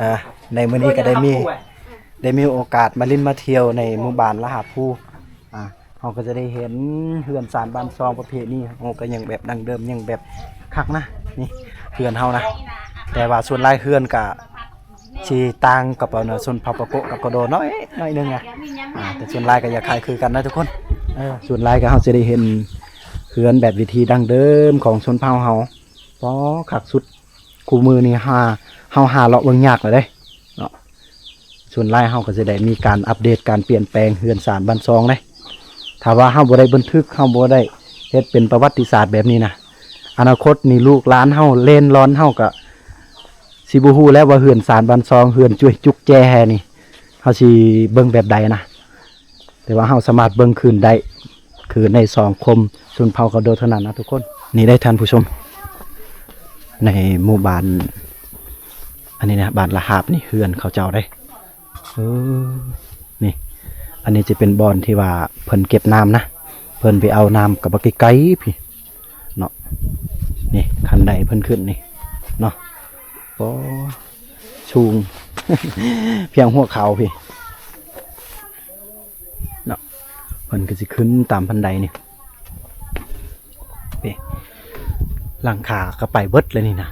ອ່າ ໃນມື້ນີ້ກໍໄດ້ມີ ໄດ້ມີໂອກາດມາຫຼິ້ນມາທ່ຽວໃນໝູ່ບ້ານລະຫາພູ ອ່າ ເຮົາກໍຈະໄດ້ເຫັນເຮືອນຊານບ້ານຊ່ອງປະເພນີ ເຮົາກໍຍັງແບບດັ້ງເດີມ ຍັງແບບຄັກນະ ນີ້ເຮືອນເຮົານະ ແຕ່ວ່າສ່ວນຫຼາຍເຮືອນກະຊິຕ່າງກັບ ເອີ ຊົນເຜົ່າປາໂກະກັບກະໂດນ້ອຍ ໜ້ອຍໜຶ່ງນະ ອ່າ ແຕ່ສ່ວນຫຼາຍກໍຢາກຄ້າຍຄືກັນນະທຸກຄົນ ເອີ ສ່ວນຫຼາຍກໍເຮົາຈະໄດ້ເຫັນເຮືອນແບບວິຖີດັ້ງເດີມຂອງຊົນເຜົ່າເຮົາ ປໍ ຄັກສຸດ ຄູ່ມື້ນີ້ຫາ ເຮົາຫາເລາະເບິ່ງຍາກແລ້ວເດ້ເນາະ ສ່ວນຫຼາຍເຮົາກໍຈະໄດ້ມີການອັບເດດການປ່ຽນແປງເຮືອນຊານບ້ານຊ່ອງເດ້ ຖ້າວ່າເຮົາບໍ່ໄດ້ບັນທຶກ ເຮົາບໍ່ໄດ້ເຮັດເປັນປະຫວັດຕິສາດແບບນີ້ນະ ອະນາຄົດນີ້ລູກຫຼານເຮົາ ເລນຫຼອນເຮົາກໍຊິບໍ່ຮູ້ແລ້ວວ່າເຮືອນຊານບ້ານຊ່ອງ ເຮືອນຈຸກແຈແຮ່ນີ້ ເຮົາຊິເບິ່ງແບບໃດນະ. ແຕ່ວ່າເຮົາສາມາດເບິ່ງຄືນໄດ້ ຄືໃນສອງຄົມຊົນເຜົ່າເຂົາໂດເທົ່ານັ້ນນະທຸກຄົນ. ນີ້ໄດ໋ທ່ານຜູ້ຊົມ ໃນໝູ່ບ້ານ ອັນນີ້ນະ ບ້ານລະຫາບນີ້ ເຮືອນເຂົາເຈົ້າເດ້ ເອີ ນີ້ ອັນນີ້ຈະເປັນບ່ອນທີ່ວ່າເພິ່ນເກັບນ້ຳນະ ເພິ່ນໄປເອົານ້ຳກັບບັກໄກໆພີ້ເນາະ ນີ້ ຄັນໄດເພິ່ນຂຶ້ນນີ້ເນາະ ໂອ້ ສູງ ພຽງຫົວເຂົ່າພີ້ ເນາະ ເພິ່ນກໍຊິຂຶ້ນຕາມບັນໄດນີ້ ນີ້ ຫຼັງຄາກໍໄປເບິດແລ້ວນີ້ນະ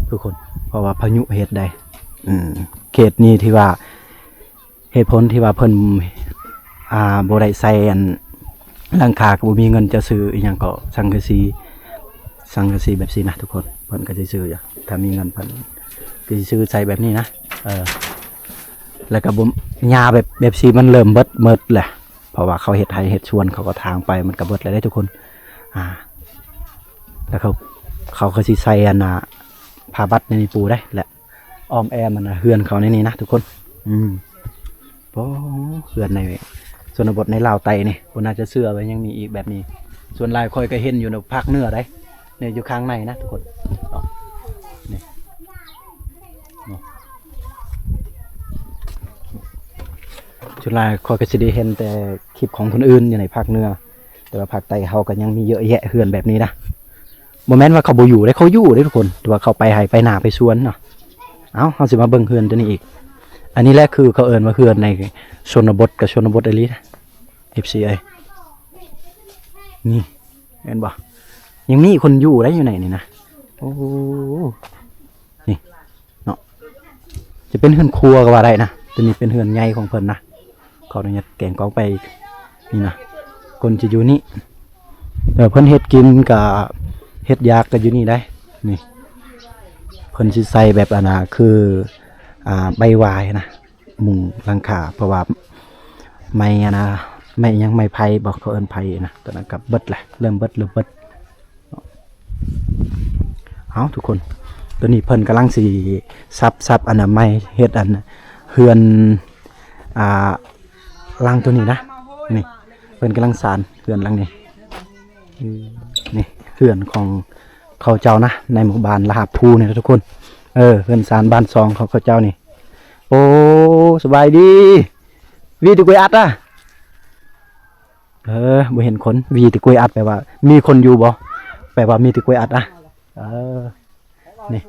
ທຸກຄົນ ເພາະວ່າພາຍຸເຮັດໄດ໋ ເຂດນີ້ທີ່ວ່າ ເຫດຜົນທີ່ວ່າເພິ່ນ ອ່າ ບໍ່ໄດ້ໃສ່ອັນ ຫຼັງຄາ ກໍບໍ່ມີເງິນຈະຊື້ອີ່ຫຍັງເກາະ ສັງກະສີ ສັງກະສີແບບຊີ້ນະທຸກຄົນ ເພິ່ນກໍຊິຊື້ຢູ່ ຖ້າມີເງິນເພິ່ນກໍຊິຊື້ໃສ່ແບບນີ້ນະ ເອີ ແລ້ວກໍບໍ່ ຫຍ້າແບບ ແບບຊີ້ມັນເລີ່ມເບິດໝົດແຫຼະ ເພາະວ່າເຂົາເຮັດໄຮ່ເຮັດສວນ ເຂົາກໍຖາງໄປ ມັນກໍເບິດແລ້ວເດ້ທຸກຄົນ ອ່າ ແລ້ວເຂົາ ເຂົາກໍຊິໃສ່ອັນນ່າ ຜ້າບັດໃນນີ້ປູໄດ້ ແລະ ອ້ອມແອ້ມອັນນ່າ ເຮືອນເຂົາໃນນີ້ນະທຸກຄົນ ອືມ ໂອ້ ເຮືອນໃນຊົນນະບົດໃນລາວໃຕ້ນີ້ ບໍ່ໜ້າຈະເຊື່ອວ່າຍັງມີອີກແບບນີ້ ສ່ວນຫຼາຍຂ້ອຍກໍເຫັນຢູ່ໃນພາກເໜືອໃດ໋ ນີ້ຢູ່ຂ້າງໃນນະທຸກຄົນ ນີ້ ນີ້ ສ່ວນຫຼາຍຂ້ອຍກໍຊິໄດ້ເຫັນແຕ່ຄລິບຂອງຄົນອື່ນຢູ່ໃນພາກເໜືອ ແຕ່ວ່າພາກໃຕ້ເຮົາກໍຍັງມີເຍອະແຍະເຮືອນແບບນີ້ນະ ບໍ່ແມ່ນວ່າເຂົາບໍ່ຢູ່ເດ້ ເຂົາຢູ່ເດ້ທຸກຄົນ ແຕ່ວ່າເຂົາໄປໄຮ່ໄປນາໄປສວນເນາະ ເອົ້າ ເຮົາຊິມາເບິ່ງເຮືອນຕົວນີ້ອີກ ອັນນີ້ແຫຼະຄືເຂົາເອີ້ນວ່າເຮືອນໃນຊົນນະບົດ ກັບຊົນນະບົດອີ່ຫຼີນະ ເອັຟຊີ ເອີຍ ນີ້ ເຫັນບໍ່ ຍັງມີຄົນຢູ່ໄດ໋ຢູ່ໃນນີ້ນະ ໂອ້ ນີ້ເນາະ ຈະເປັນເຮືອນຄົວກໍວ່າໄດ້ນະ ຕົວນີ້ເປັນເຮືອນໃຫຍ່ຂອງເພິ່ນນະ ຂໍອະນຸຍາດແກງກ້ອງໄປນີ້ນະ ຄົນຈະຢູ່ນີ້ ເອີ ເພິ່ນເຮັດກິນກໍເຮັດຢາກກໍຢູ່ນີ້ໄດ໋ ນີ້ ເພິ່ນຊິໃສ່ແບບອັນນ່າ ຄື ອ່າ ໃບຫວາຍນະ ມຸງຫຼັງຄາ ເພາະວ່າໄມ້ອັນນ່າ ໄມ້ຫຍັງ ໄມ້ໄຜ່ບໍ ເຂົາເອີ້ນໄຜ່ນະ ຕອນນັ້ນກໍເບິດແຫຼະ ເລີ່ມເບິດ ເລີ່ມເບິດ ເອົ້າ ທຸກຄົນ ຕອນນີ້ເພິ່ນກຳລັງຊິສັບ ສັບອັນນະໄມ້ ເຮັດອັນເຮືອນ ອ່າ ຫຼັງຕົວນີ້ນະ ນີ້ ເພິ່ນກຳລັງສານເຮືອນຫຼັງນີ້ ນີ້ເຮືອນຂອງເຂົາເຈົ້ານະ ໃນໝູ່ບ້ານລະຫາບພູນີ້ນະທຸກຄົນ ເອີ ເຮືອນຊານບ້ານຊ່ອງຂອງເຂົາເຈົ້ານີ້ ໂອ້ ສະບາຍດີ ວີຕະກຸຍອັດອະ ເອີ ບໍ່ເຫັນຄົນ ວີຕະກຸຍອັດ ແປວ່າມີຄົນຢູ່ບໍ່ ແປວ່າມີຕະກຸຍອັດອະ ເອີ ນີ້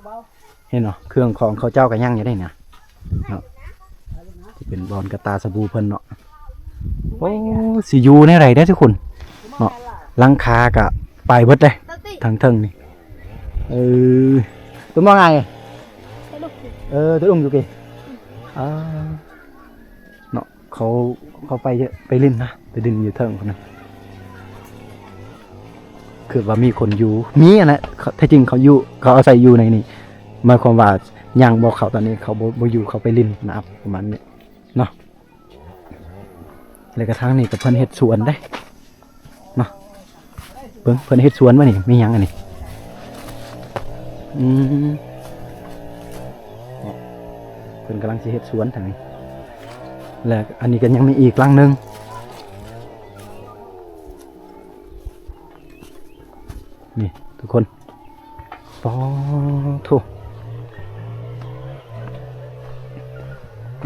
ເຫັນບໍ່ ເຄື່ອງຂອງເຂົາເຈົ້າກໍຍັງຢູ່ເດ້ນະ ເນາະ ທີ່ເປັນບ່ອນກະຕ່າສະບູເພິ່ນເນາະ ໂອ້ ຊິຢູ່ແນວໃດເດ້ທຸກຄົນ ເນາະ ຫຼັງຄາກະໄປເບິດເດ້ ທາງເທິງນີ້ ເອີ ຕົວມອງໄງ ເອີ ຕົວອຸມຢູ່ເກ ອ່າ ເນາະ ເຂົາ ເຂົາໄປ ໄປຫຼິ້ນນະ ໄປຫຼິ້ນຢູ່ເທິງພຸ້ນນະ ຄືວ່າມີຄົນຢູ່ ມີຫັ້ນແຫຼະ ແທ້ຈິງເຂົາຢູ່ ເຂົາອາໄສຢູ່ໃນນີ້ ໝາຍຄວາມວ່າຍັງບໍ່ເຂົ້າ ຕອນນີ້ເຂົາບໍ່ ບໍ່ຢູ່ ເຂົາໄປຫຼິ້ນນະ ປະມານນີ້ເນາະ ແລ້ວກະທາງນີ້ກະເພິ່ນເຮັດສວນເດ້ ເນາະ ເບິ່ງເພິ່ນເຮັດສວນບໍ່ນີ້ ມີຫຍັງອັນນີ້ ອືມ ເພິ່ນກຳລັງຊິເຮັດສວນທາງນີ້ ແລະ ອັນນີ້ກໍຍັງມີອີກຫຼັງໜຶ່ງ ນີ້ທຸກຄົນ ປາໂທ້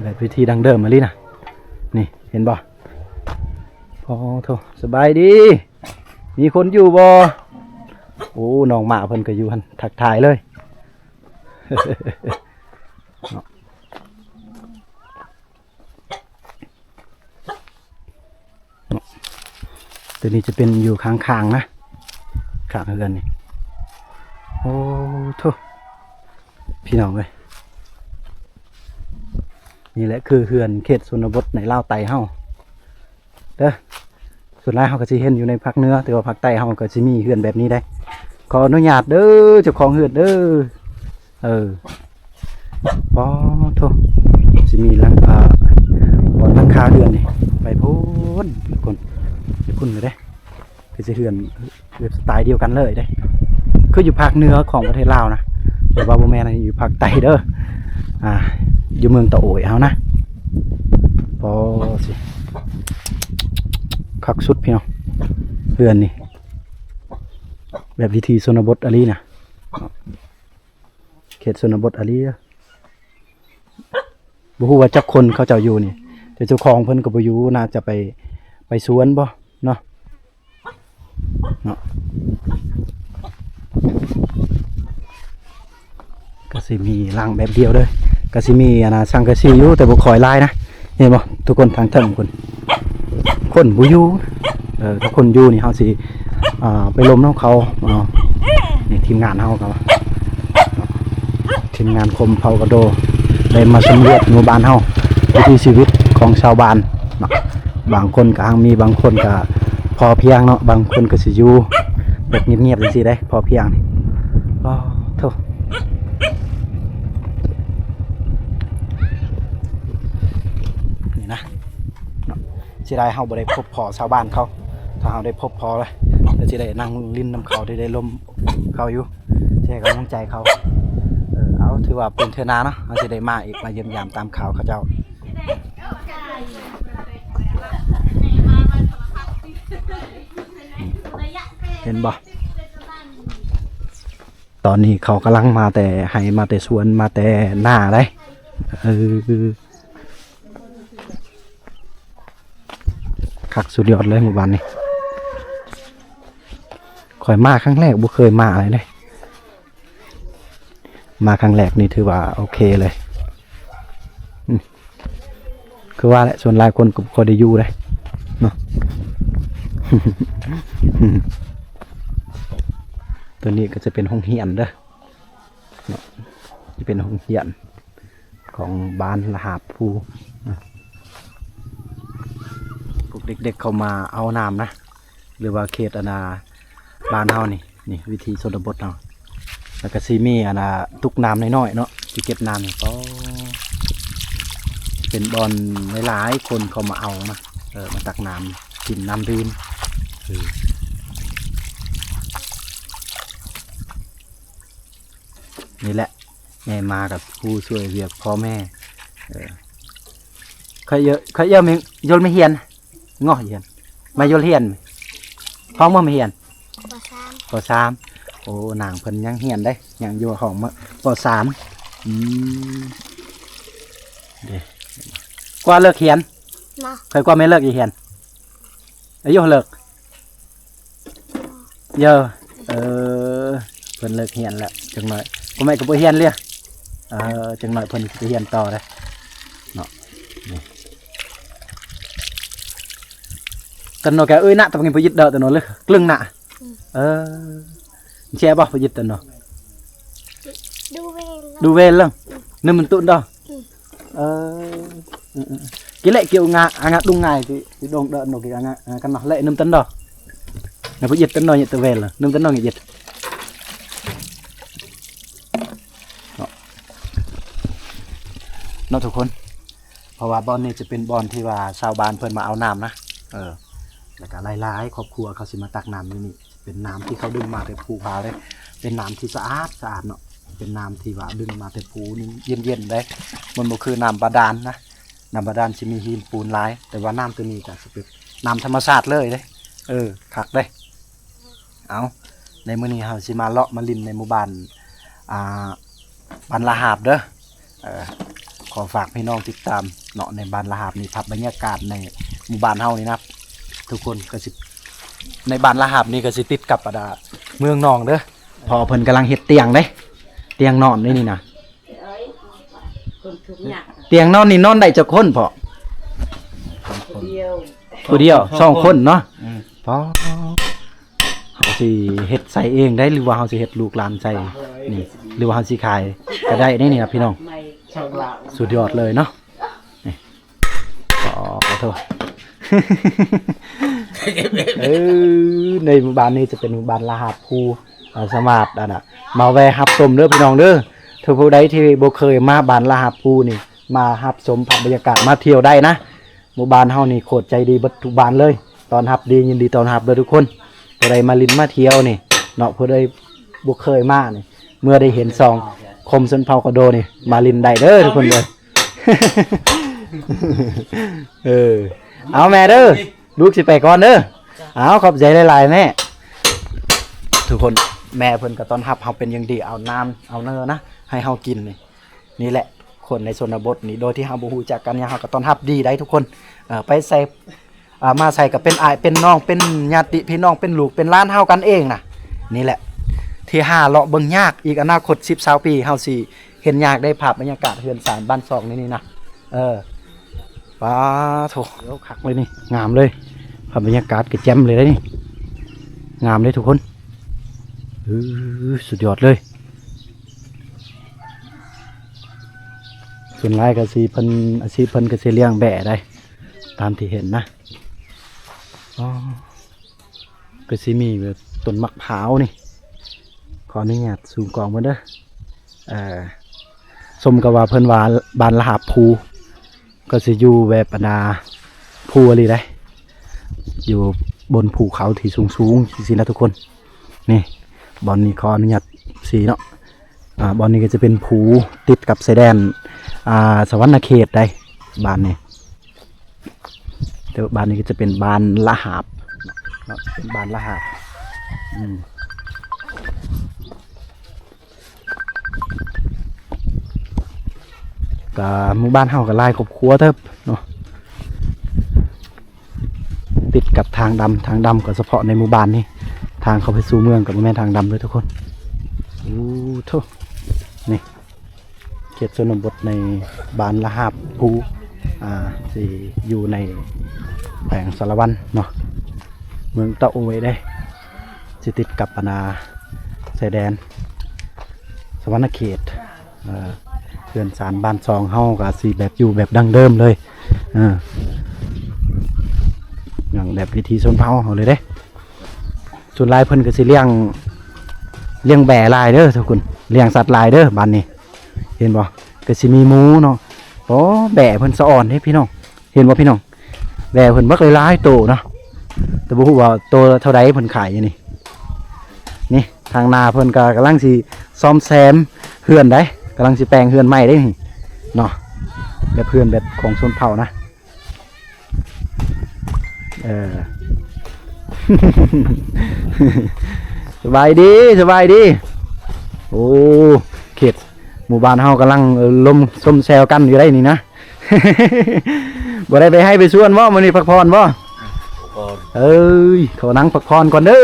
ແບບວິທີດັ້ງເດີມອີ່ຫຼີນະ ນີ້ ເຫັນບໍ່? ອໍ ໂທ້ ສະບາຍດີ ມີຄົນຢູ່ບໍ່? ໂອ້ ນ້ອງໝາເພິ່ນກໍຢູ່ຫັ້ນ ທັກທາຍເລີຍ ເນາະ ຕົວນີ້ຈະເປັນຢູ່ຂ້າງໆນະ ຂ້າງເຮືອນນີ້. ໂອ້ໂທ້ ພີ່ນ້ອງເອີຍ ນີ້ແຫຼະຄືເຮືອນເຂດຊົນນະບົດໃນລາວໃຕ້ເຮົາເດີ. ສ່ວນຫຼາຍເຮົາກໍຊິເຫັນຢູ່ໃນພາກເໜືອ ແຕ່ວ່າພາກໃຕ້ເຮົາກໍຊິມີເຮືອນແບບນີ້ໄດ໋. ຂໍອະນຸຍາດເດີ ເຈົ້າຂອງເຮືອນເດີ. ເອີ ປໍໂທ້ ຊິມີຫຼັງ ອ່າ ບ່ອນຫຼັງຄາເຮືອນນີ້ ໄປພຸ້ນ ທຸກຄົນ ໄປພຸ້ນເລີຍເດ້. ຄືຊິເຮືອນແບບສະໄຕດຽວກັນເລີຍເດ້ ຄືຢູ່ພາກເໜືອຂອງປະເທດລາວນະ ແຕ່ວ່າບໍ່ແມ່ນ ຢູ່ພາກໃຕ້ເດີ ອ່າ ຢູ່ເມືອງຕະໂອ້ຍເຮົານະ. ປໍຊິ ຄັກສຸດພີ່ນ້ອງ ເຮືອນນີ້ ແບບວິຖີຊົນນະບົດອີ່ຫຼີນະ ເຂດຊົນນະບົດອີ່ຫຼີ. ບໍ່ຮູ້ວ່າຈັກຄົນເຂົາເຈົ້າຢູ່ນີ້ ແຕ່ເຈົ້າຂອງເພິ່ນກໍບໍ່ຢູ່ ໜ້າຈະໄປ ໄປສວນບໍເນາະ ເນາະ. ກໍຊິມີຫຼັງແບບດຽວເດີ ກໍຊິມີອັນນ່າສັງກະສີຢູ່ ແຕ່ບໍ່ຄ່ອຍຫຼາຍນະ. ເຫັນບໍ່ທຸກຄົນ ທາງເທິງພຸ້ນ ຄົນບໍ່ຢູ່. ເອີ ຖ້າຄົນຢູ່ນີ້ເຮົາຊິ ອ່າ ໄປລົມນຳເຂົາເນາະ. ນີ້ທີມງານເຮົາກໍ ທີມງານຄົມເຜົ່າກະໂດ ໄດ້ມາສຳຫຼວດໝູ່ບ້ານເຮົາ ວິຖີຊີວິດຂອງຊາວບ້ານເນາະ. ບາງຄົນກໍຮັ່ງມີ ບາງຄົນກໍພໍພຽງເນາະ ບາງຄົນກໍຊິຢູ່ແບບງຽບໆ ຈັ່ງຊີ້ເດ້ ພໍພຽງ. ໂອ້ໂທ້ ນີ້ນະ ເນາະ ເສຍດາຍເຮົາບໍ່ໄດ້ພົບພໍ້ຊາວບ້ານເຂົາ. ຖ້າເຮົາໄດ້ພົບພໍ້ແລ້ວ ກໍຊິໄດ້ນັ່ງຫຼິ້ນນຳເຂົາ ໄດ້ ໄດ້ລົມເຂົາຢູ່ ຊິໃຫ້ກຳລັງໃຈເຂົາ. ເອີ ເອົາ ຖືວ່າເປັນເທື່ອໜ້າເນາະ ເຮົາຊິໄດ້ມາອີກ ມາຢ້ຽມຢາມຕາມຂ່າວເຂົາເຈົ້າ. ເຫັນບໍ່? ຕອນນີ້ເຂົາກຳລັງມາແຕ່ໄຮ່ ມາແຕ່ສວນ ມາແຕ່ນາໄດ໋. ເອີ ຄັກສຸດຍອດເລີຍໝູ່ບ້ານນີ້. ຂ້ອຍມາຄັ້ງແລກ ບໍ່ເຄີຍມາເລີຍເດ້. ມາຄັ້ງແລກນີ້ຖືວ່າໂອເຄເລີຍ. ອືມ ຄືວ່າແຫຼະ ສ່ວນຫຼາຍຄົນກໍບໍ່ຄ່ອຍໄດ້ຢູ່ເດ້ເນາະ. ຕົວນີ້ກໍຈະເປັນໂຮງຮຽນເດີເນາະ ຈະເປັນໂຮງຮຽນຂອງບ້ານລະຫາບພູ. ພວກເດັກໆເຂົາມາເອົານ້ຳນະ ຫຼືວ່າເຂດອັນນ່າ ບ້ານເຮົານີ້ ນີ້ວິຖີຊົນນະບົດເຮົາ. ແລ້ວກໍຊິມີອັນນ່າ ຕຸກນ້ຳນ້ອຍໆເນາະ ທີ່ເກັບນ້ຳນີ້. ກໍເປັນບ່ອນຫຼາຍໆຄົນເຂົາມາເອົານະ ເອີ ມາຕັກນ້ຳກິນ ນ້ຳດື່ມ. ເອີ ນີ້ແຫຼະ ໃຫຍ່ມາກັບຜູ້ຊ່ວຍວຽກພໍ່ແມ່. ເອີ ເຄີຍເອີ ເຄີຍເອີ ຢົນໄປຮຽນ ງໍຮຽນ ມາຢົນຮຽນ ຫ້ອງເມືອງມາຮຽນ ປໍສາມ ປໍສາມ. ໂອ້ ນາງເພິ່ນຍັງຮຽນເດ້ ຍັງຢູ່ຫ້ອງ ປໍສາມ. ອືມ ເດ້ ກວ່າເລີກຮຽນ ເນາະ ເຄີຍກວ່າແມ່ເລີກຮຽນ ອາຍຸເລີກ ເຢີ ເອີ ເພິ່ນເລີກຮຽນແລ້ວ ຈັກໜ້ອຍພໍ່ແມ່ກໍບໍ່ຮຽນເລີຍ. ເອີ ຈັກໜ້ອຍເພິ່ນຊິໄປຮຽນຕໍ່ເດ້ເນາະ. ຕັນໂນແກເອີຍນະ ຕະບັງປະຢິດເດີ ຕັນໂນເລີກລຶ້ງນະ. ເອີ ແຊບໍ່ປະຢິດຕັນໂນ ດູເວລ ດູເວລເລີງ ນຶມມັນຕຸນເດີ. ເອີ ເອີ ເອີ ກິເລກິວງາ ອາງາດຸງງາຍ ກິ ກິດົງເດີໂນ ກິອາງາ ອາງາກັນເນາະ ເລະ ນຶມຕັນໂນ ນະ ປະຢິດຕັນໂນ ຍະຕະເວລ ນຶມຕັນໂນ ຍະຢິດ ເນາະ ເນາະທຸກຄົນ. ເພາະວ່າບ່ອນນີ້ຈະເປັນບ່ອນທີ່ວ່າຊາວບ້ານເພິ່ນມາເອົານ້ຳນະ ເອີ ແລ້ວກະຫຼາຍໆຄອບຄົວເຂົາຊິມາຕັກນ້ຳຢູ່ນີ້. ເປັນນ້ຳທີ່ເຂົາດຶງມາແຕ່ພູຜາເດ້ ເປັນນ້ຳທີ່ສະອາດສະອາດເນາະ ເປັນນ້ຳທີ່ວ່າດຶງມາແຕ່ພູນີ້ ເຢັນໆເດ້ ມັນບໍ່ຄືນ້ຳບາດານນະ. ນ້ຳບາດານຊິມີຫີນປູນຫຼາຍ ແຕ່ວ່ານ້ຳໂຕນີ້ກໍຊິເປັນນ້ຳທຳມະຊາດເລີຍເດ້. ເອີ ຄັກເດ້. ເອົາ ໃນມື້ນີ້ເຮົາຊິມາເລາະມາຫຼິ້ນໃນໝູ່ບ້ານ ອ່າ ບ້ານລະຫາບເດີ. ເອີ ຂໍຝາກພີ່ນ້ອງຕິດຕາມເນາະ ໃນບ້ານລະຫາບນີ້ ພາບບັນຍາກາດໃນໝູ່ບ້ານເຮົານີ້ນະ ທຸກຄົນກໍຊິ ໃນບ້ານລະຫາບນີ້ກໍຊິຕິດກັບ ອາ ເມືອງໜອງເດີ. ພໍ່ເພິ່ນກຳລັງເຮັດຕຽງເດ້ ຕຽງນອນເດ້ນີ້ນະ. ຕຽງນອນນີ້ນອນໄດ້ຈັກຄົນພໍ່? ຜູ້ດຽວ ຜູ້ດຽວ ສອງຄົນເນາະ. ອືມ ປ້າ ເຮົາຊິເຮັດໃສ່ເອງໄດ້ ຫຼືວ່າເຮົາຊິເຮັດລູກຫຼານໃສ່ນີ້ ຫຼືວ່າເຮົາຊິຂາຍກໍໄດ້ເດ້ນີ້ນະພີ່ນ້ອງ. ສຸດຍອດເລີຍເນາະ. ນີ້ ອໍ ໂທ ເອີ ໃນໝູ່ບ້ານນີ້ຈະເປັນໝູ່ບ້ານລະຫາບພູ ເຮົາສາມາດ ອັນນະ ມາແວ່ຮັບຊົມເດີພີ່ນ້ອງເດີ. ຖ້າຜູ້ໃດທີ່ບໍ່ເຄີຍມາບ້ານລະຫາບພູນີ້ ມາຮັບຊົມພາບບັນຍາກາດ ມາທ່ຽວໄດ້ນະ. ໝູ່ບ້ານເຮົານີ້ໂຄດໃຈດີເບິດທຸກບ້ານເລີຍ ຕ້ອນຮັບດີ ຍິນດີຕ້ອນຮັບເດີທຸກຄົນ. ຜູ້ໃດມາຫຼິ້ນມາທ່ຽວນີ້ເນາະ ຜູ້ໃດບໍ່ເຄີຍມານີ້ ເມື່ອໄດ້ເຫັນຊ່ອງຄົມຊົນເຜົ່າກະໂດນີ້ ມາຫຼິ້ນໄດ້ເດີທຸກຄົນເດີ. ເອີ ເອົາແມ່ເດີ ລູກຊິໄປກ່ອນເດີ. ເອົາ ຂອບໃຈຫຼາຍໆແມ່. ທຸກຄົນ ແມ່ເພິ່ນກໍຕ້ອນຮັບເຮົາເປັນຢ່າງດີ ເອົານ້ຳເອົາເນີນະໃຫ້ເຮົາກິນນີ້. ນີ້ແຫຼະ ຄົນໃນຊົນນະບົດນີ້ ໂດຍທີ່ເຮົາບໍ່ຮູ້ຈັກກັນຫຍັງ ເຮົາກໍຕ້ອນຮັບດີໄດ໋ທຸກຄົນ. ເອີ ໄປໃສ ອ່າ ມາໃສກໍເປັນອ້າຍເປັນນ້ອງ ເປັນຍາຕິພີ່ນ້ອງ ເປັນລູກເປັນຫຼານເຮົາກັນເອງນະ. ນີ້ແຫຼະ ທີ່ຫາເລາະເບິ່ງຍາກ ອີກອະນາຄົດສິບຊາວປີ ເຮົາຊິເຫັນຍາກໄດ໋ ພາບບັນຍາກາດເຮືອນຊານບ້ານຊ່ອງນີ້ນີ້ນະ. ເອີ ປາໂທ້ ຄັກເລີຍນີ້ ງາມເລີຍ. ພາບບັນຍາກາດກໍແຈ່ມເລີຍເດ້ນີ້ ງາມເດ້ທຸກຄົນ. ເອີ ສຸດຍອດເລີຍ. ສ່ວນຫຼາຍກໍຊິເພິ່ນ ອາຊີບເພິ່ນກໍຊິລ້ຽງແບ້ໄດ໋ ຕາມທີ່ເຫັນນະ. ອໍ ກໍຊິມີແບບຕົ້ນໝາກພ້າວນີ້ ຂໍອະນຸຍາດຊູມກ້ອງເບິ່ງເດີ. ເອີ ສົມກັບວ່າເພິ່ນວ່າບ້ານລະຫາບພູ ກໍຊິຢູ່ແບບອັນນາ ພູອີ່ຫຼີໄດ໋ ຢູ່ບົນພູເຂົາທີ່ສູງໆ ຈັ່ງຊີ້ນະທຸກຄົນ. ນີ້ ບ່ອນນີ້ຂໍອະນຸຍາດຊີ້ເນາະ. ອ່າ ບ່ອນນີ້ກໍຈະເປັນພູຕິດກັບຊາຍແດນ ອ່າ ສະຫວັນນະເຂດໄດ໋ ບ້ານນີ້. ແຕ່ວ່າບ້ານນີ້ກໍຈະເປັນບ້ານລະຫາບເນາະ ເປັນບ້ານລະຫາບ. ອືມ ກະໝູ່ບ້ານເຮົາກໍຫຼາຍຄອບຄົວເຕີບເນາະ ຕິດກັບທາງດຳ. ທາງດຳກໍສະເພາະໃນໝູ່ບ້ານນີ້ ທາງເຂົ້າໄປສູ່ເມືອງກໍບໍ່ແມ່ນທາງດຳເດີທຸກຄົນ. ໂອ້ ໂທ້ ນີ້ ເຂດຊົນນະບົດໃນບ້ານລະຫາບພູ ອ່າ ຊິຢູ່ໃນແຂວງສາລະວັນເນາະ ເມືອງຕະໂອຍເດ້ ຊິຕິດກັບອັນນາ ຊາຍແດນສະຫວັນນະເຂດ. ເອີ ເຮືອນຊານບ້ານຊ່ອງເຮົາກໍຊິແບບຢູ່ແບບດັ້ງເດີມເລີຍ ເອີ ຢ່າງແບບວິຖີຊົນເຜົ່າເຮົາເລີຍເດ້. ສ່ວນຫຼາຍເພິ່ນກໍຊິລ້ຽງ ລ້ຽງແບ້ຫຼາຍເດີທຸກຄົນ ລ້ຽງສັດຫຼາຍເດີບ້ານນີ້. ເຫັນບໍ່ ກໍຊິມີໝູເນາະ. ໂອ້ ແບ້ເພິ່ນສະອອນເດ້ພີ່ນ້ອງ ເຫັນບໍ່ພີ່ນ້ອງ? ແບ້ເພິ່ນບັກຫຼາຍໆໂຕເນາະ ແຕ່ບໍ່ຮູ້ວ່າໂຕເທົ່າໃດເພິ່ນຂາຍຢູ່ນີ້. ນີ້ທາງໜ້າເພິ່ນກໍກຳລັງຊິສ້ອມແຊມເຮືອນໄດ໋ ກຳລັງຊິແປງເຮືອນໃໝ່ໄດ໋ນີ້ເນາະ ແບບເຮືອນແບບຂອງຊົນເຜົ່ານະ. ເອີ ສະບາຍດີ ສະບາຍດີ. ໂອ້ ເຂດໝູ່ບ້ານເຮົາກຳລັງລົມຊົມແຊວກັນຢູ່ໄດ໋ນີ້ນະ. ບໍ່ໄດ້ໄປໄຮ່ໄປສວນບໍ່? ມື້ນີ້ພັກຜ່ອນບໍ່? ພັກຜ່ອນ. ເອີຍ ຂໍນັ່ງພັກຜ່ອນກ່ອນເດີ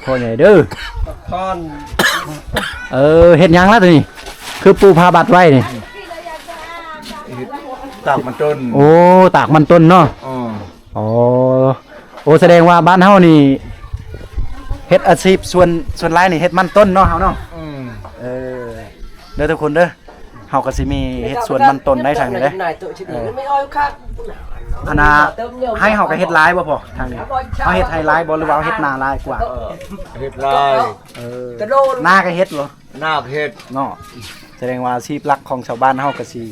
ພໍ່ໃຫຍ່ເດີ ພັກຜ່ອນ. ເອີ ເຮັດຫຍັງລະໂຕນີ້? ຄືປູຜ້າບັດໄວ້ນີ້? ເຮັດຕາກມັນຕົ້ນ. ໂອ້ ຕາກມັນຕົ້ນເນາະ. ອໍ ອໍ ໂອ້ ສະແດງວ່າບ້ານເຮົານີ້ເຮັດອາຊີບ ສ່ວນ ສ່ວນຫຼາຍນີ້ເຮັດມັນຕົ້ນເນາະ ເຮົາເນາະ. ອືມ ເອີ ເດີທຸກຄົນເດີ ເຮົາກໍຊິມີເຮັດສວນມັນຕົ້ນໄດ້ທາງນີ້ເດ້. ເອີ ອັນນ່າ ໄຮ່ເຮົາກໍເຮັດຫຼາຍບໍ່ພໍທາງນີ້? ເຮົາເຮັດໄຮ່ຫຼາຍບໍ່ ຫຼືວ່າເຮົາເຮັດນາຫຼາຍກວ່າ? ເຮັດຫຼາຍ. ເອີ ນາກໍເຮັດບໍ່? ນາກໍເຮັດເນາະ. ສະແດງວ່າອາຊີບຫຼັກຂອງຊາວບ້ານເຮົາກໍຊິ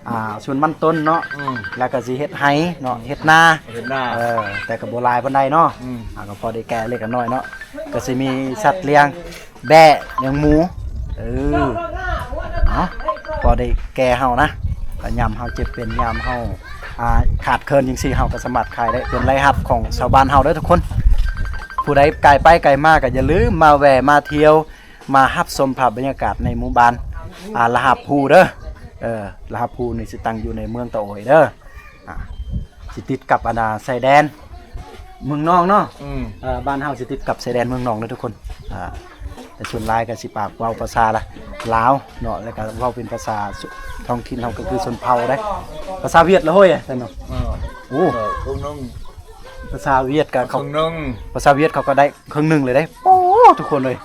ອ່າ ສວນມັນຕົ້ນເນາະ. ອືມ ແລ້ວກໍຊິເຮັດໄຮ່ເນາະ ເຮັດນາ ເຮັດນາ. ເອີ ແຕ່ກໍບໍ່ຫຼາຍປານໃດເນາະ. ອືມ ອ່າ ກໍພໍໄດ້ແກ່ເລັກແກ່ນ້ອຍເນາະ ກໍຊິມີສັດລ້ຽງ ແບ້ ລ້ຽງໝູ. ເອີ ເອົາ ພໍໄດ້ແກ່ເຮົານະ ກໍຍາມເຮົາເຈັບເປັນ ຍາມເຮົາ ອ່າ ຂາດເຂີນຈັ່ງຊີ້ ເຮົາກໍສາມາດຂາຍໄດ້ ເປັນລາຍຮັບຂອງຊາວບ້ານເຮົາເດີທຸກຄົນ. ຜູ້ໃດກາຍໄປກາຍມາກໍຢ່າລືມມາແວ່ມາທ່ຽວ ມາຮັບຊົມພາບບັນຍາກາດໃນໝູ່ບ້ານ ອ່າ ລະຫາບພູເດີ. ເອີ ລະຫາບພູນີ້ຊິຕັ້ງຢູ່ໃນເມືອງຕະໂອຍເດີ ອ່າ ຊິຕິດກັບອັນນາ ຊາຍແດນເມືອງນອງເນາະ. ອືມ ເອີ ບ້ານເຮົາຊິຕິດກັບຊາຍແດນເມືອງນອງເດີທຸກຄົນ. ອ່າ ແຕ່ສ່ວນຫຼາຍກໍຊິປາກເວົ້າພາສາລະ ລາວເນາະ ແລ້ວກໍເວົ້າເປັນພາສາທ້ອງຖິ່ນເຮົາ ກໍຄືຊົນເຜົ່າເດ້. ພາສາຫວຽດລະໂຫຍ ແຕ່ເນາະ. ເອີ ໂອ້ ເອີ ພວກນ້ອງ ພາສາຫວຽດກໍເຂົາ ເຄິ່ງໜຶ່ງ ພາສາຫວຽດເຂົາກໍໄດ້ເຄິ່ງໜຶ່ງເລີຍເດ້. ໂອ້ ທຸກຄົນເອີຍ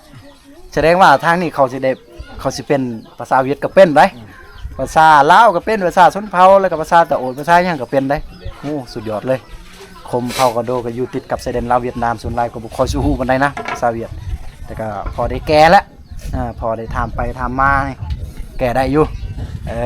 ສະແດງວ່າທາງນີ້ເຂົາຊິໄດ້ ເຂົາຊິເປັນພາສາຫວຽດກໍເປັນໄດ໋ ອືມ ພາສາລາວກໍເປັນ ພາສາຊົນເຜົ່າ ແລ້ວກໍພາສາຕາໂອນ ພາສາຫຍັງກໍເປັນໄດ໋. ໂອ້ ສຸດຍອດເລີຍ. ຄົມເຜົ່າກະໂດກໍຢູ່ຕິດກັບຊາຍແດນລາວຫວຽດນາມ ສ່ວນຫຼາຍກໍບໍ່ຄ່ອຍຮູ້ປານໃດນະ ພາສາຫວຽດ ແຕ່ກໍພໍໄດ້ແກ້ແລ້ວ ອ່າ ພໍໄດ້ຖາມໄປຖາມມາ ແກ້ໄດ້ຢູ່ ເອີ.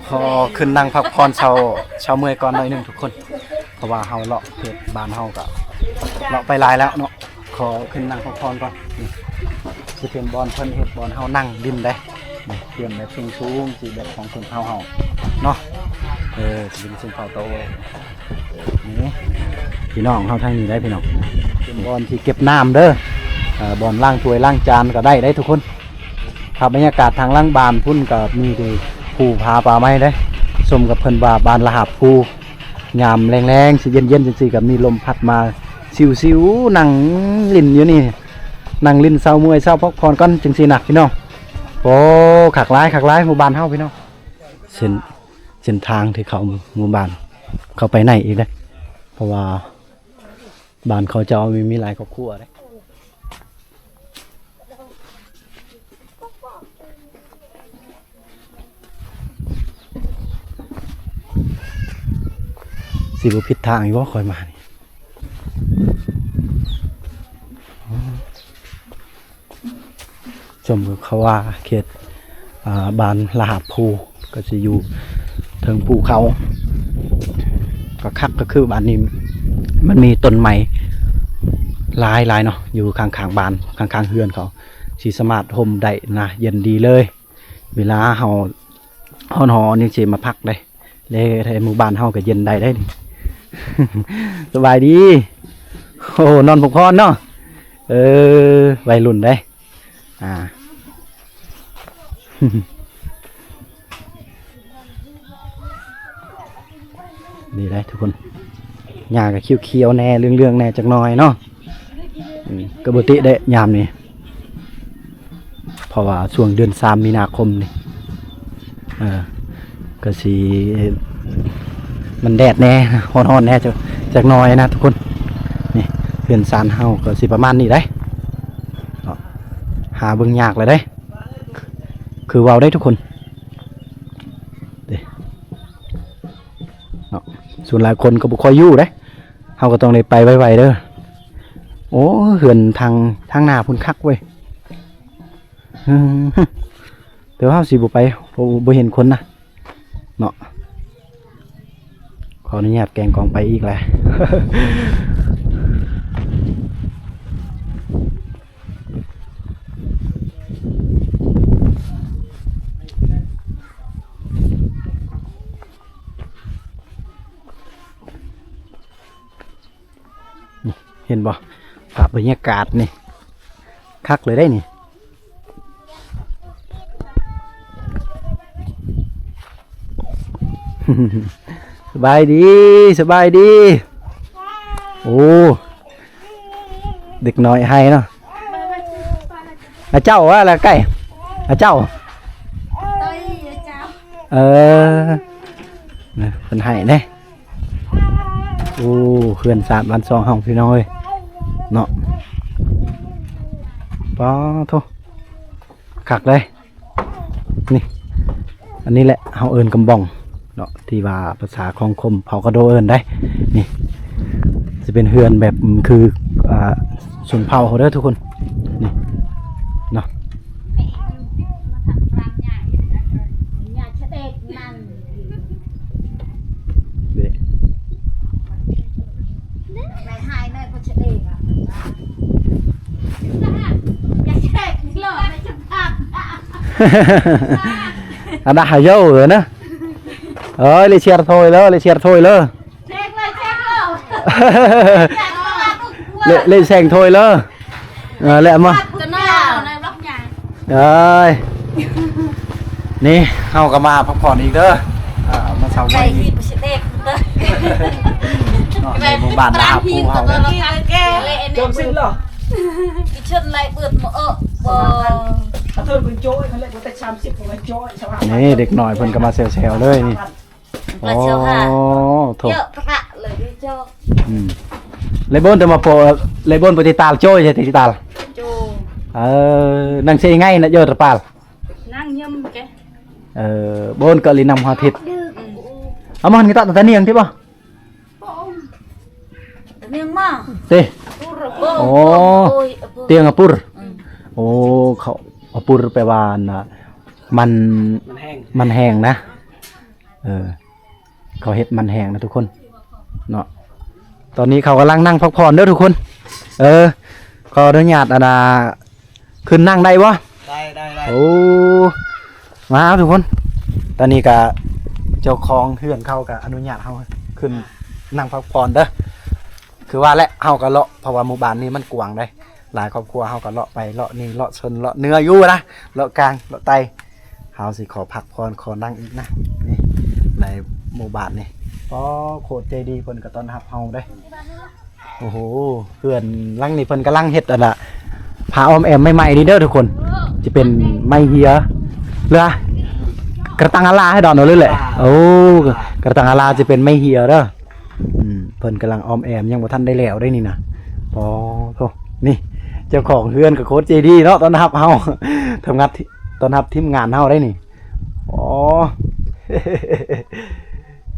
ຂໍຂຶ້ນນັ່ງພັກຜ່ອນເຊົາ ເຊົາເມື່ອຍກ່ອນໜ້ອຍໜຶ່ງທຸກຄົນ ເພາະວ່າເຮົາເລາະເຂດບ້ານເຮົາກໍເລາະໄປຫຼາຍແລ້ວເນາະ. ຂໍຂຶ້ນນັ່ງພັກຜ່ອນກ່ອນ. ນີ້ຊິເປັນບ່ອນເພິ່ນເຮັດບ່ອນເຮົານັ່ງຫຼິ້ນເດ້. ນີ້ ຕຽມແບບສູງໆ ຊິແບບຂອງຊົນເຜົ່າເຮົາເນາະ. ເອີ ຊິເປັນຊົນເຜົ່າຕາໂອ. ນີ້ພີ່ນ້ອງເຮົາທາງນີ້ໄດ໋ພີ່ນ້ອງ ເປັນບ່ອນທີ່ເກັບນ້ຳເດີ ເອີ ບ່ອນລ້າງຖ້ວຍລ້າງຈານກໍໄດ້ເດ້ທຸກຄົນ. ພາບບັນຍາກາດທາງຫຼັງບ້ານພຸ້ນກໍມີແຕ່ພູຜາປ່າໄມ້ເດ້ ສົມກັບເພິ່ນວ່າບ້ານລະຫາບພູ. ຍາມແລງໆ ຊິເຢັນໆ ຈັ່ງຊີ້ກໍມີລົມພັດມາຊິວໆ ນັ່ງຫຼິ້ນຢູ່ນີ້ ນັ່ງຫຼິ້ນເຊົາເມື່ອຍເຊົາພັກຜ່ອນກ່ອນ ຈັ່ງຊີ້ນະພີ່ນ້ອງ. ໂອ້ ຄັກຫຼາຍ ຄັກຫຼາຍ ໝູ່ບ້ານເຮົາພີ່ນ້ອງ. ເສັ້ນ ເສັ້ນທາງທີ່ເຂົ້າໝູ່ບ້ານ ເຂົ້າໄປໃນອີກເດ້ ເພາະວ່າບ້ານເຂົາເຈົ້າມີ ມີຫຼາຍຄອບຄົວເດ້. ຊິບໍ່ຜິດທາງຢູ່ບໍ່ ຂ້ອຍມານີ້? ສົມກັບເຂົາວ່າເຂດ ອ່າ ບ້ານລະຫາບພູ ກໍຊິຢູ່ເທິງພູເຂົາ ກໍຄັກ ກໍຄືບ້ານນີ້ມັນມີຕົ້ນໄມ້ຫຼາຍໆເນາະ ຢູ່ຂ້າງໆບ້ານ ຂ້າງໆເຮືອນເຂົາ ຊິສາມາດຮົ່ມໄດ້ນະ ເຢັນດີເລີຍ. ເວລາເຮົາຮ້ອນໆ ຍັງຊິມາພັກໄດ້ ແລະ ໃນໝູ່ບ້ານເຮົາກໍເຢັນໄດ້ເດ້. ສະບາຍດີ. ໂອ້ ນອນພັກຜ່ອນເນາະ. ເອີ ໄວລຸ້ນເດ້. ອ່າ ນີ້ໄດ໋ທຸກຄົນ ຫຍ້າກໍຂຽວໆແດ່ ເຫຼືອງໆແດ່ຈັກໜ້ອຍເນາະ. ອືມ ກໍບໍ່ຕິເດ້ຍາມນີ້ ເພາະວ່າຊ່ວງເດືອນສາມມີນາຄົມນີ້ ເອີ ກໍຊິ ມັນແດດແດ່ ຮ້ອນໆແດ່ ຈັກ ຈັກໜ້ອຍນະທຸກຄົນ. ນີ້ເຮືອນຊານເຮົາກໍຊິປະມານນີ້ໄດ໋ເນາະ ຫາເບິ່ງຍາກແລ້ວເດ້ ຄືເວົ້າໄດ້ທຸກຄົນເດ້ເນາະ. ສ່ວນຫຼາຍຄົນກໍບໍ່ຄ່ອຍຢູ່ເດ້ ເຮົາກໍຕ້ອງໄດ້ໄປໄວໆເດີ. ໂອ້ ເຮືອນທາງ ທາງໜ້າພຸ້ນຄັກເວີຍ. ອືມ ແຕ່ວ່າເຮົາຊິບໍ່ໄປ ເພາະບໍ່ເຫັນຄົນນະເນາະ. ຂໍອະນຸຍາດແກງກອງໄປອີກແຫຼະ. ເຫັນບໍ່ ພາບບັນຍາກາດນີ້ ຄັກເລີຍເດ້ນີ້. ສະບາຍດີ ສະບາຍດີ. ໂອ້ ເດັກນ້ອຍໄຫ້ເນາະ. ອາເຈົ້າວ່າລະໄກ່ ອາເຈົ້າ ເອີ ນະ ເພິ່ນໄຫ້ເດ້. ໂອ້ ເຮືອນຊານບ້ານຊ່ອງເຮົາພີ່ນ້ອງເອີຍເນາະ. ປາໂທ້ ຄັກເດ້. ນີ້ ອັນນີ້ແຫຼະເຮົາເອີ້ນກຳບ່ອງເນາະ ທີ່ວ່າພາສາຂອງຄົມເຜົ່າກະໂດເອີ້ນໄດ໋. ນີ້ຊິເປັນເຮືອນແບບ ອືມ ຄື ອ່າ ຊົນເຜົ່າເຮົາເດີທຸກຄົນ ນີ້ເນາະ. ເດ້ ອັນນັ້ນຫາເຍົາເລີຍນະ. ເອີຍ ເລເຊຍໂທຍເລີ ເລເຊຍໂທຍເລີ. ເລະ ເລະແສງໂທຍເລີ ເອີ ແລະມາ ຈະໜາວໃນບລັອກໃຫຍ່ ເອີຍ ນີ້ເຮົາກໍມາພັກຜ່ອນອີກເດີ ອ່າ ມາເຊົາໃໝ່ ໄດ້ທີ່ບໍ່ຊິເດັກເດີ ເນາະ ໃນໝູ່ບ້ານລາວພູເຮົາເດີ ຈອມສິນເນາະ ກິເຊິນໄລ່ເບີດມາເອີ ບໍ່ ອາເທີນເພິ່ນໂຈ້ຍ ເຂົາເລີຍບໍ່ແຕ່ສາມສິບ ເພິ່ນໂຈ້ຍ ນີ້ເດັກນ້ອຍເພິ່ນກໍມາແຊວໆເລີຍນີ້ ປະເຊົາຫາ ໂອ້ ໂທ້ ເຍາະປະເລີຍເຈົ້າ ອືມ ເລບອນແຕ່ມາໂປ ເລບອນປະຕິຕາລໂຈ້ຍແທ້ຕິຕາລ ໂຈ້ ເອີ ນັ່ງເຊໄງນະໂຍຕະປາລ ນັ່ງຍົມແກ ເອີ ບອນກະລີນຳຮາທິດ ອືມ ອາມານກະຕະຕະນຽງຕິບໍ່ ຕະນຽງມາ ຕິ ໂອ້ ຕຽງອະປຸຣ ອືມ ໂອ້ ເຂົາ ອະປຸຣແປວ່າ ອັນນ່າ ມັນ ມັນແຫ້ງ ມັນແຫ້ງນະ ເອີ ເຂົາເຮັດມັນແຫ້ງນະທຸກຄົນເນາະ ຕອນນີ້ເຂົາກຳລັງນັ່ງພັກຜ່ອນເດີທຸກຄົນ ເອີ ຂໍອະນຸຍາດ ອັນນ່າ ຂຶ້ນນັ່ງໄດ້ບໍ່ ໄດ້ ໄດ້ ໄດ້ ໂອ້ ມາທຸກຄົນ ຕອນນີ້ກະເຈົ້າຂອງເຮືອນເຂົາກະອະນຸຍາດເຮົາຂຶ້ນນັ່ງພັກຜ່ອນເດີ ຄືວ່າແຫຼະ ເຮົາກະເລາະ ເພາະວ່າໝູ່ບ້ານນີ້ມັນກວ້າງເດ້ ຫຼາຍຄອບຄົວ ເຮົາກໍເລາະໄປເລາະນີ້ເລາະຊົນເລາະເໜືອຢູ່ນະ ເລາະກາງເລາະໃຕ້ ເຮົາຊິຂໍພັກຜ່ອນຂໍນັ່ງອີກນະ ນີ້ ໃນໝູ່ບ້ານນີ້ ໂອ້ ໂຄດໃຈດີ ເພິ່ນກໍຕ້ອນຮັບເຮົາເດ້ ໂອ້ໂຫ ເຮືອນຫຼັງນີ້ເພິ່ນກຳລັງເຮັດ ອັນນ່າ ຜ້າອ້ອມແອມໃໝ່ໆນີ້ເດີທຸກຄົນ ຈະເປັນໄມ້ເຮຍ ເຫຼືອ ກະຕັງອາລາໃຫ້ດອນເອົາເລີຍແຫຼະ ໂອ້ ກະຕັງອາລາຈະເປັນໄມ້ເຮຍເດີ ອືມ ເພິ່ນກຳລັງອ້ອມແອມ ຍັງບໍ່ທັນໄດ້ແລ້ວເດ້ນີ້ນະ ໂອ້ໂທ ນີ້ ເຈົ້າຂອງເຮືອນກໍໂຄດໃຈດີເນາະ ຕ້ອນຮັບເຮົາ ທຳງານ ຕ້ອນຮັບທີມງານເຮົາໄດ້ນີ້ ໂອ້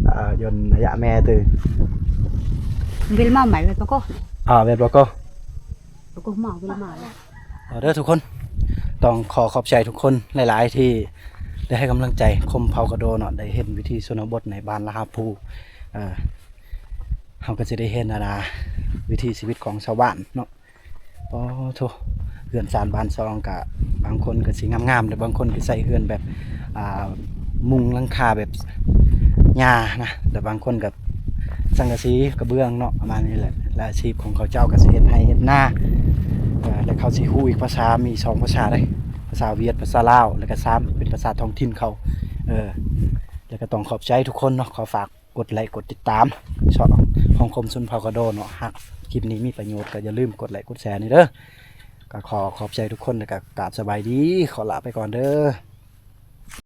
ອ່າ ຍົນໄລຍະແມ່ຕື່ ເວລມາໃໝ່ເວລປະກໍ ອ່າ ເວລປະກໍ ປະກໍມາ ເວລມາ ເອົາເດີທຸກຄົນ ຕ້ອງຂໍຂອບໃຈທຸກຄົນຫຼາຍໆ ທີ່ໄດ້ໃຫ້ກຳລັງໃຈຄົມເຜົ່າກະໂດເນາະ ໄດ້ເຫັນວິຖີຊົນນະບົດໃນບ້ານລະຫາບພູ ເອີ ເຮົາກໍຈະໄດ້ເຫັນ ອັນນ່າ ວິຖີຊີວິດຂອງຊາວບ້ານເນາະ ໂອ້ໂທ ເຮືອນຊານບ້ານຊ່ອງກະ ບາງຄົນກະຊິງາມໆ ແຕ່ບາງຄົນກະໃຊ້ເຮືອນແບບ ອ່າ ມຸງຫຼັງຄາແບບຫຍ້ານະ ແຕ່ບາງຄົນກະ ສັງກະສີກະເບື້ອງເນາະ ປະມານນີ້ແຫຼະ ແລະອາຊີບຂອງເຂົາເຈົ້າກະຊິເຮັດໄຮ່ເຮັດນາ ເອີ ແລະເຂົາຊິຮູ້ອີກພາສາ ມີສອງພາສາເດ້ ພາສາຫວຽດ ພາສາລາວ ແລະກະສາມເປັນພາສາທ້ອງຖິ່ນເຂົາ ເອີ ແລະກະຕ້ອງຂອບໃຈທຸກຄົນເນາະ ຂໍຝາກ ກົດໄລກົດຕິດຕາມຊ່ອງຂອງຄົມຊົນເຜົ່າກະໂດເນາະ ຫາກຄລິບນີ້ມີປະໂຫຍດກໍຢ່າລືມກົດໄລກົດແຊນີ້ເດີ ກໍຂໍຂອບໃຈທຸກຄົນ ແລ້ວກໍກາບສະບາຍດີ ຂໍລາໄປກ່ອນເດີ.